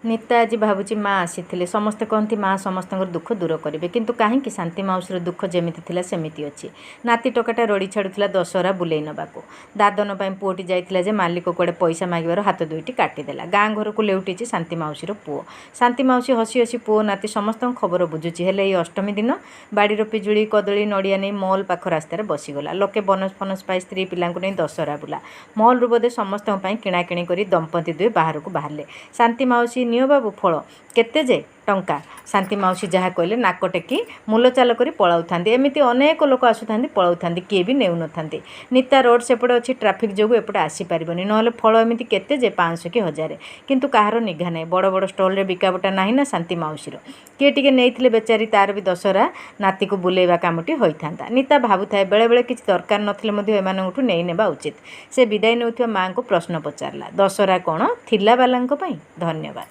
ନିତା ଆଜି ଭାବୁଛି ମା ଆସିଥିଲେ। ସମସ୍ତେ କହନ୍ତି ମା ସମସ୍ତଙ୍କର ଦୁଃଖ ଦୂର କରିବେ। କିନ୍ତୁ କାହିଁକି ଶାନ୍ତି ମାଉସୀର ଦୁଃଖ ଯେମିତି ଥିଲା ସେମିତି ଅଛି। ନାତି ଟୋକାଟା ରଡ଼ି ଛାଡ଼ୁଥିଲା ଦଶହରା ବୁଲେଇ ନେବାକୁ। ଦାଦନ ପାଇଁ ପୁଅଟି ଯାଇଥିଲା ଯେ ମାଲିକ କୁଆଡ଼େ ପଇସା ମାଗିବାରୁ ହାତ ଦୁଇଟି କାଟିଦେଲା। ଗାଁ ଘରକୁ ଲେଉଟିଛି ଶାନ୍ତି ମାଉସୀର ପୁଅ। ଶାନ୍ତି ମାଉସୀ ହସି ହସି ପୁଅ ନାତି ସମସ୍ତଙ୍କ ଖବର ବୁଝୁଛି। ହେଲେ ଏଇ ଅଷ୍ଟମୀ ଦିନ ବାଡ଼ିର ପିଜୁଳି, କଦଳୀ, ନଡ଼ିଆ ନେଇ ମଲ୍ ପାଖ ରାସ୍ତାରେ ବସିଗଲା। ଲୋକେ ବୋନସ୍ ଫୋନସ୍ ପାଇ ସ୍ତ୍ରୀ ପିଲାଙ୍କୁ ନେଇ ଦଶହରା ବୁଲା। ମଲ୍ରୁ ବୋଧେ ସମସ୍ତଙ୍କ ପାଇଁ କିଣାକିଣି କରି ଦମ୍ପତି ଦୁହେଁ ବାହାରକୁ ବାହାରିଲେ। ଶାନ୍ତି ମାଉସୀ, ନିଅ ବାବୁ ଫଳ। କେତେ ଯେ? ଟଙ୍କା। ଶାନ୍ତି ମାଉସୀ ଯାହା କହିଲେ ନାକ ଟେକି ମୂଲଚାଲ କରି ପଳାଉଥାନ୍ତି। ଏମିତି ଅନେକ ଲୋକ ଆସୁଥାନ୍ତି, ପଳାଉଥାନ୍ତି, କିଏ ବି ନେଉନଥାନ୍ତି। ନିତା ରୋଡ଼ ସେପଟେ ଅଛି, ଟ୍ରାଫିକ୍ ଯୋଗୁଁ ଏପଟେ ଆସିପାରିବନି। ନହେଲେ ଫଳ ଏମିତି କେତେ ଯେ 500 କି 1000। କିନ୍ତୁ କାହାର ନିଘା ନାହିଁ। ବଡ଼ ବଡ଼ ଷ୍ଟଲରେ ବିକାବଟା ନାହିଁ ନା ଶାନ୍ତି ମାଉସୀର। କିଏ ଟିକେ ନେଇଥିଲେ ବେଚାରୀ ତାର ବି ଦଶହରା ନାତିକୁ ବୁଲେଇବା କାମଟି ହୋଇଥାନ୍ତା। ନିତା ଭାବୁଥାଏ ବେଳେବେଳେ କିଛି ଦରକାର ନଥିଲେ ମଧ୍ୟ ଏମାନଙ୍କଠୁ ନେଇନେବା ଉଚିତ। ସେ ବିଦାୟ ନେଉଥିବା ମାଆଙ୍କୁ ପ୍ରଶ୍ନ ପଚାରିଲା, ଦଶହରା କ'ଣ ଥିଲାବାଲାଙ୍କ ପାଇଁ? ଧନ୍ୟବାଦ।